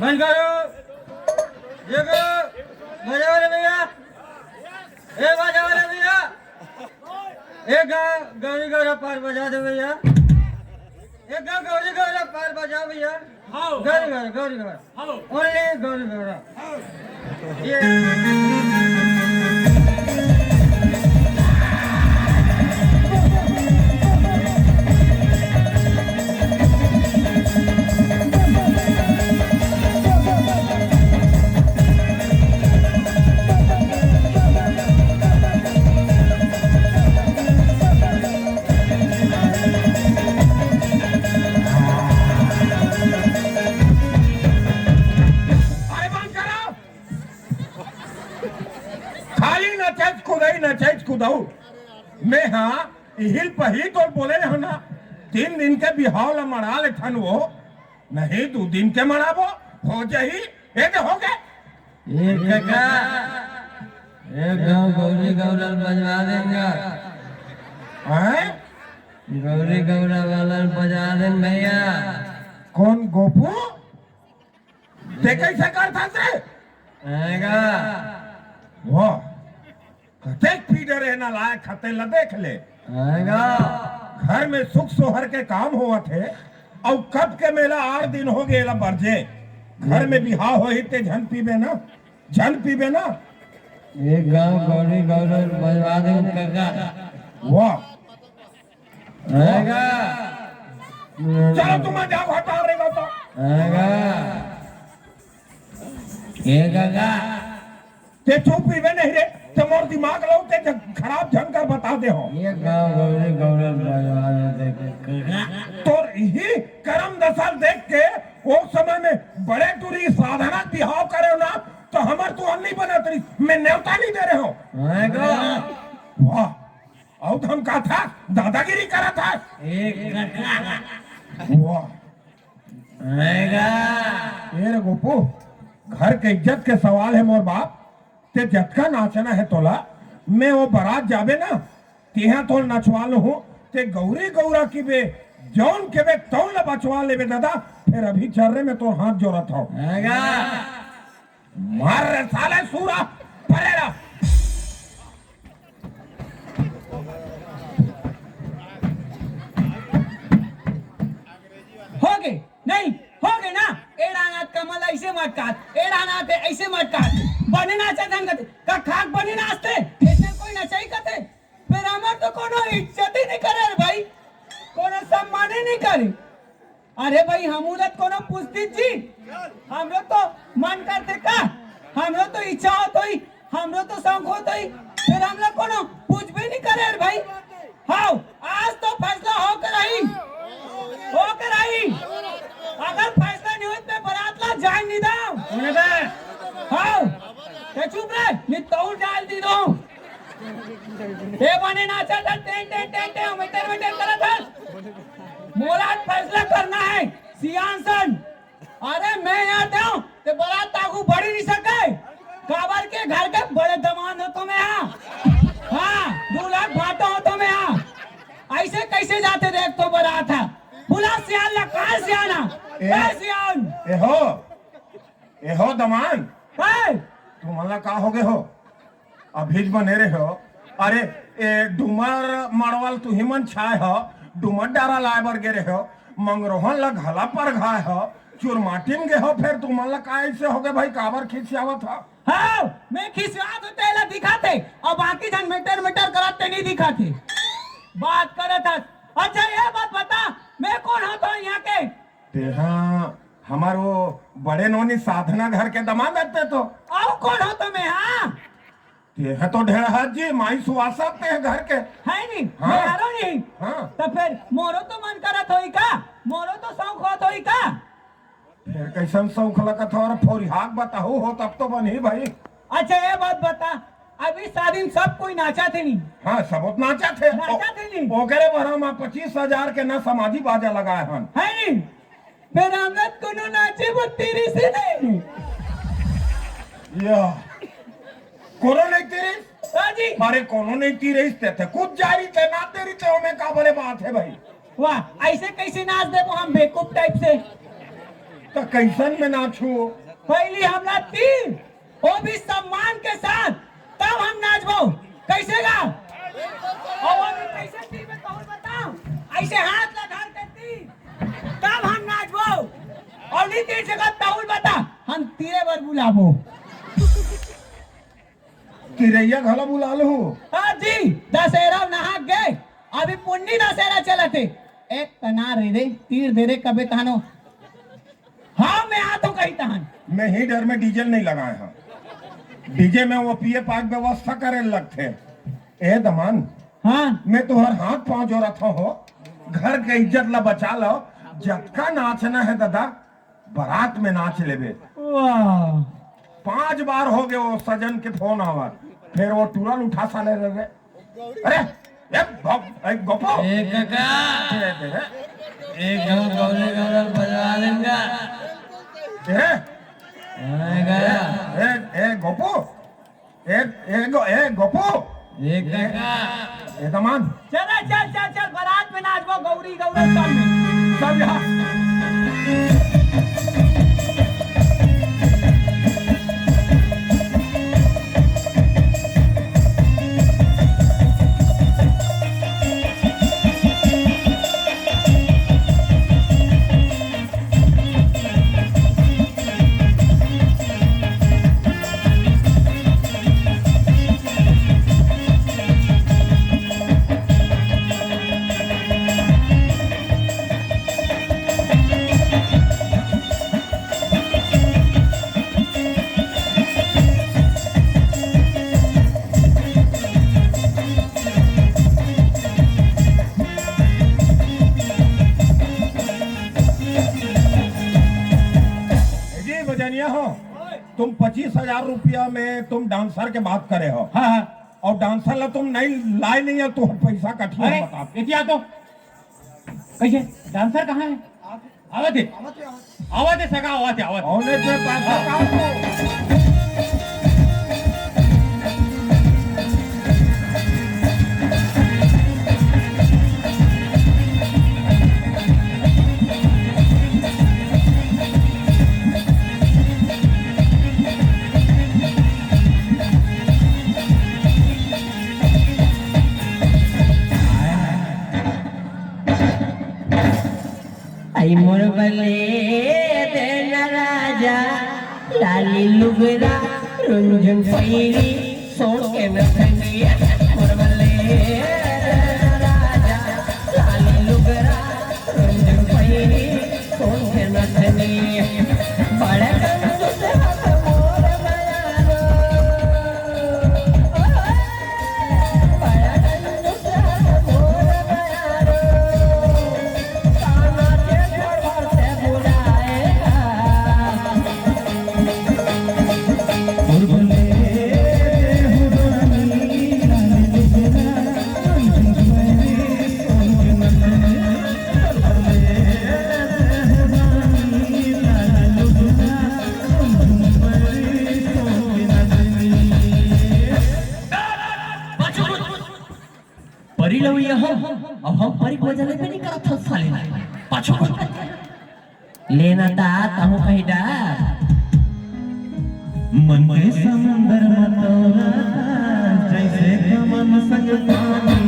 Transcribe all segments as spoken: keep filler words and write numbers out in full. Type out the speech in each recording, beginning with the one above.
बन गयो। ये गयो। बजाओ रे भैया। ए, बजाओ रे भैया। ए, गा-, गौरी गौरा पार बजा दे भैया। ए, गा-, गौरी गौरा पार बजा भैया। हाँ। गौरी गौरा, गौरी गौरा। हाँ। Only गौरी गौरा। हाँ। ये अरे बंद करो। खाली नचत कुदई, नचत कुदऊ। मैं हाँ, इहिल पही तोर बोले रहो ना, तीन दिन के बिहाव ला मना लेथन वो, नहीं दू दिन के मनाबो, हो जाही, ए दे हो गे। ए काका, ए गाँव गौरी गौरा बजवा देंगा। हैं? गौरी गौरा वाला बजा देन भैया। कौन गोपू? ते कैसे करथस रे? आएगा। वाह, कतेक पीडर हे नालायक, हते ल देख ले। आएगा। घर में सुख सोहर के काम होवत हे, अउ कब के मेला आठ दिन हो गे एला बरजे। घर में बिहाव होही ते झन पीबे ना, झन पीबे ना। एक गाँव गौरी गौरा बजवा दे काका। वाह। आएगा। चलो तुम जाओ, हटाओ रे बाबा। आगा। ए काका। ते चुप पीबे नहीं रे, ते मोर दिमाग लो, ते ज-, खराब झन कर बता दे हो। ये गाँव गौरी गौरव बजवा दे काका। तोर यही करम दशा देख के, वो समय में बड़े टूरी साधना बिहाव करे ना, तो हमर तो नहीं बनत रही, मैं न्योता नहीं दे रहे हो। आगा। वाह, अउ तो हम का था, दादागिरी करा था। ए काका। वाह। आगा। ए रे गोपू, घर के इज्जत के सवाल है मोर बाप, ते जतका नाचना है तोला, मैं वो बारात जाबे ना, तिहा तोल नचवा लूँ, ते गौरी गौरा की बे, जौन के बे, तौन ला बचवा लेबे दादा, फिर अभी चर्रे में तोर हाथ जोड़त हौ। आगा। मार रे साले सूरा, परे रह। होगे, नहीं, होगे ना। ए डांग हाथ कमर ला ऐसे मटकात, ए डांग हाथ ऐसे मटकात। बने नाचा धन कथे, का खाक बने नाचते? ऐसे कोई नचाई कथे? फिर हमर तो कोनो इज्जत ही नहीं करे रे भाई, कोनो सम्मान ही नहीं करे। अरे भाई, हमू ला त कोनो पूछती जी, हमरो तो मन करथे का, हमरो तो इच्छा होत होई, हमरो तो शौक होत होई, फिर हमला कोनो पूछबे नहीं करे रे भाई। हाव, आज तो फैसला होके रही, होके रही। अगर फैसला नहीं होई त बारात ला जाए नहीं दाव। होने दे। हाव, ते चुप रह, नहीं तो जाए दी दो। ए बने नाचा था, टें, टें, टें, टें, मेटर, मेटर करा था। मोला फैसला करना है, सियान सन। अरे मैं यहाँ जाऊँ, ते बारात आगू बढ़ी नहीं सके। काबर के घर के बड़े दमांद हो तो मैं हाँ। हाँ, दो लाख भाटा हो तो मैं हाँ। ऐसे कैसे जाते देख तो बारात है। बुला सियान ला, कहाँ सियान है? ए, ए सियान। ए हो, ए हो दमांद। है? तुमन ला का होगे हो? अभीच बने रहे हो। अरे, ए, डूमर मड़वाल तुही मन छाए हो, डूमर डारा लाए बर गे रहे हो, मंगरोहन ला घला परघाए हो, चुरमाटी में गे हो, फिर तुमन ला का ऐसे होगे भाई, काबर खिसियावत हो? हाँ, मैं खिसियात हो तेला दिखाथे, अब बाकी झन मेटर मेटर करत ते नहीं दिखाथे। बात करत हस। अच्छा, ये बात बता, मैं कौन होत हो यहाँ के? तेहा हमर वो बड़े नोनी साधना घर के दमांद आते तो। अउ कौन हो तो मैं, हाँ? तेहा तो ढेर हाथ जी, माई सुवासा ते घर के। है नहीं, हाँ। मैं हरो नहीं। हाँ। तो फिर मोरो तो मन करत होई का? मोरो तो शौक होत होई का? फिर कैसन शौक लगत हो? और फोरिहाक बताहू हो तब तो बनही भाई। अच्छा, ये बात बता, अभी शादी में सब कोई नाचा थे नहीं? हाँ, सब नाचा थे। नाचा थे नहीं? ओकरे बर हम पच्चीस हजार के ना समाजी बाजा लगाए हन। है नहीं? फिर हमला कोनो नाचे बर तीरिस ही नहीं। या। कोनो नहीं तीरिस? हाँ जी। अरे कोनो नहीं तीरिस ते, ते कुछ जारी ते ना तेरी ते में का बड़े बात है भाई। वाह, ऐसे कैसे नाच देबो हम बेवकूफ टाइप से? तो कैसन में नाचू? पहली हमला तीर, वो भी सम्मान के साथ, तब हम नाचबो। कैसे गा? और वो भी कैसे तीर में कहूँ बताओ, ऐसे हाथ ला धर के तीर, तब हम नाचबो। और नहीं तीर से कहूँ बता, हम तीरे बर बुलाबो। तिरैया घला बुला लहू। हाँ जी, दशहरा नहा गे, अभी पुन्नी दशहरा चलत हे। एक तना रे रे, तीर दे रे कबे तानो। हाँ, मैं आ तो कही तहन। मैं ही डर में डीजल नहीं लगाए हाँ। डीजे में वो पिए पाक व्यवस्था करे लगथे। ए दमान, हाँ। मैं तुहर हाथ पाँव जोड़त हो, घर के इज्जत ला बचा लो, जतका नाचना है दादा, बारात में नाच लेबे। वाह। पांच बार हो गए वो सजन के फोन आवत, फिर वो टूरा ल उठा साले रे। अरे, ए, गो-, ए, गोपो। ए, काका। ए, ए, ए। ए, गाँव गौले गौले बजवा देंगा। ए। ए, गया। ए, ए, गोपो। ए, ए, गो-, ए, गोपू। ए, काका। ए, दमान। चल, चल, चल, चल, बारात में नाचबो, गौरी, गौरा सब में। सब यहाँ। हो, तुम पच्चीस हजार रुपया में तुम डांसर के बात करे हो। हाँ, हाँ। और डांसर ला तुम नहीं लाए नहीं है, तो पैसा कटिया अरे, बता। इतिया तो कैसे? डांसर कहाँ है? आवत है। आवत है, सगा, आवत है, आवत है। औने के पैसा का तो आई मोर बले देना राजा, लाली लुगरा, रुंझुन पैरी, सोन के नथनी। मोर बले देना राजा, लाली लुगरा, रुंझुन पैरी, सोन के नथनी। बड़ा कंजूस हाथ मोर बयारो। परी लवैया हो, अब हम परी को जलेबे नहीं करत हस साले। पाछू लेना ता तहु कही डा। मन के समुंदर म तौला, जैसे कमल संग पानी।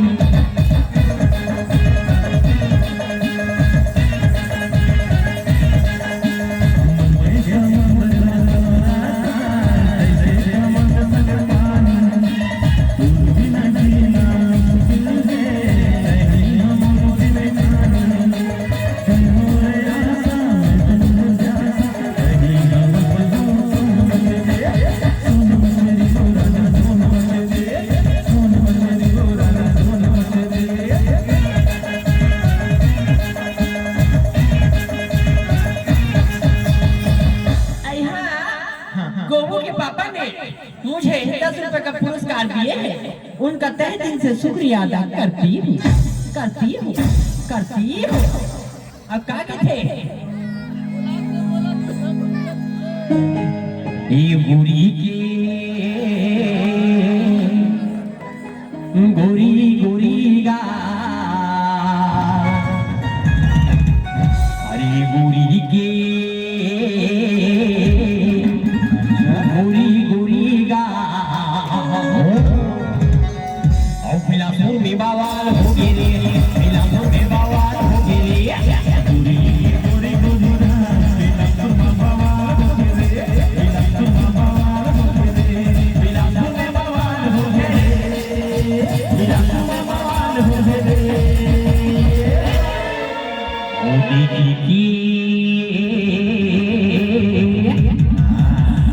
गोबू के पापा ने मुझे दस रुपए का पुरस्कार दिए हैं, उनका तहे दिल से शुक्रिया अदा करती हूँ, करती हूँ, करती हूँ। अब का कथे? ए गुरी के, गुरी गुरी गा, अरे गुरी के, गुरी गुरी गा। अउ बिलासपुर में बवाल हो गे रे, बिलासपुर में बवाल हो गे रे। गोरी, गोरी, गोरी ना, बिलासपुर में बवाल हो गे रे, बिलासपुर में बवाल हो गे रे, बिलासपुर में बवाल हो गे रे, बिलासपुर में बवाल हो गे रे। ओ देखी के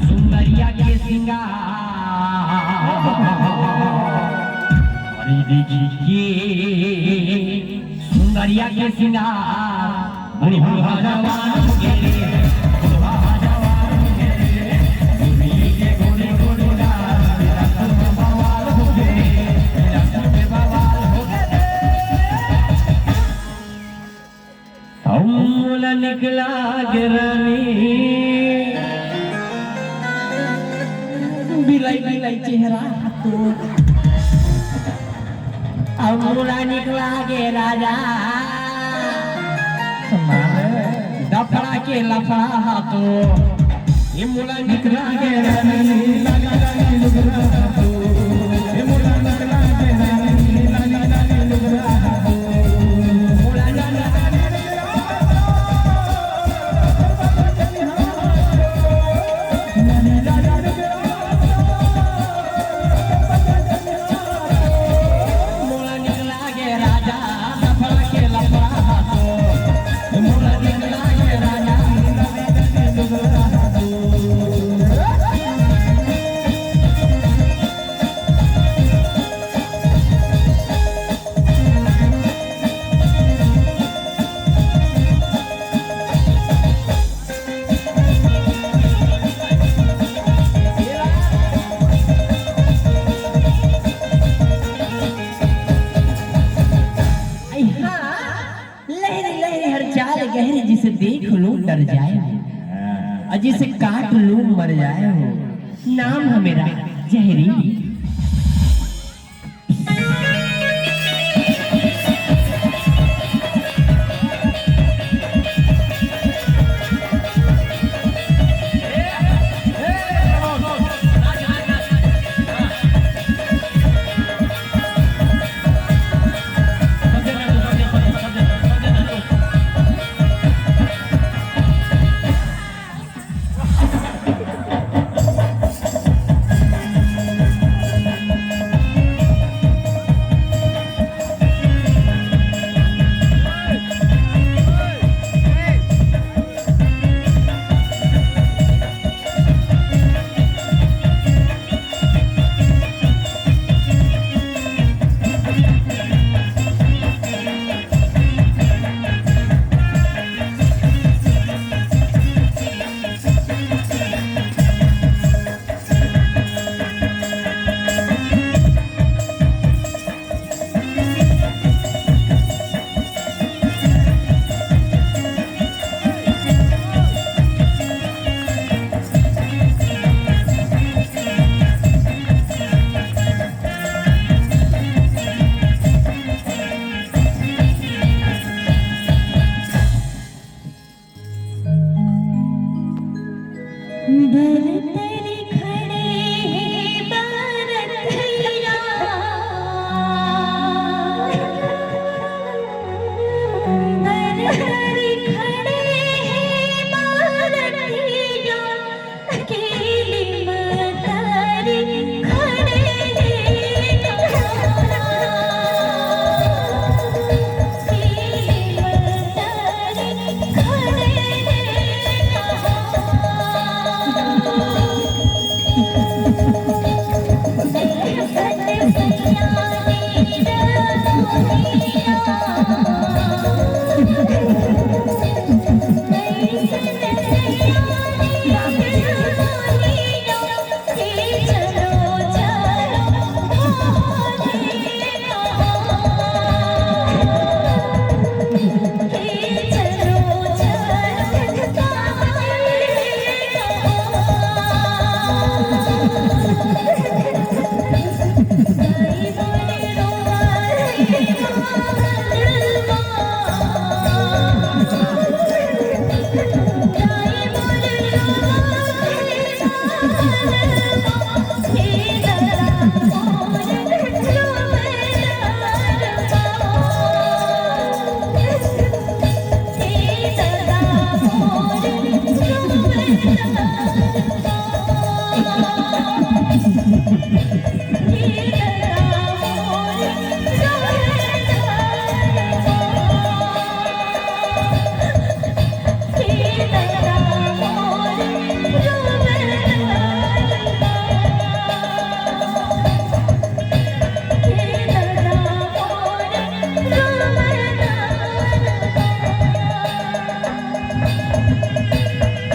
सुंदरिया के सिंगार, अरे देखी के सुंदरिया के सिंगार, बुढ़वा जवान हो गे रे, बुढ़वा जवान हो गे रे, गोरी के गोरी गोरी गाल, बवाल हो गे रे, बवाल हो गे रे। अउ मोला निकला गे रानी, बिलाई बिलाई चेहरा तो। अउ मोला निकला गे राजा, डफड़ा के लफड़ा हा तो। ए मोला निकला गे रानी, लाली लाली लुगरा हा तो। ए मोला निकला गे रानी, लाली लाली लुगरा हा तो। मोला निकला गे देख लूं डर जाए हो, और जिसे काट लूं मर जाए हो। नाम है मेरा जहरीली।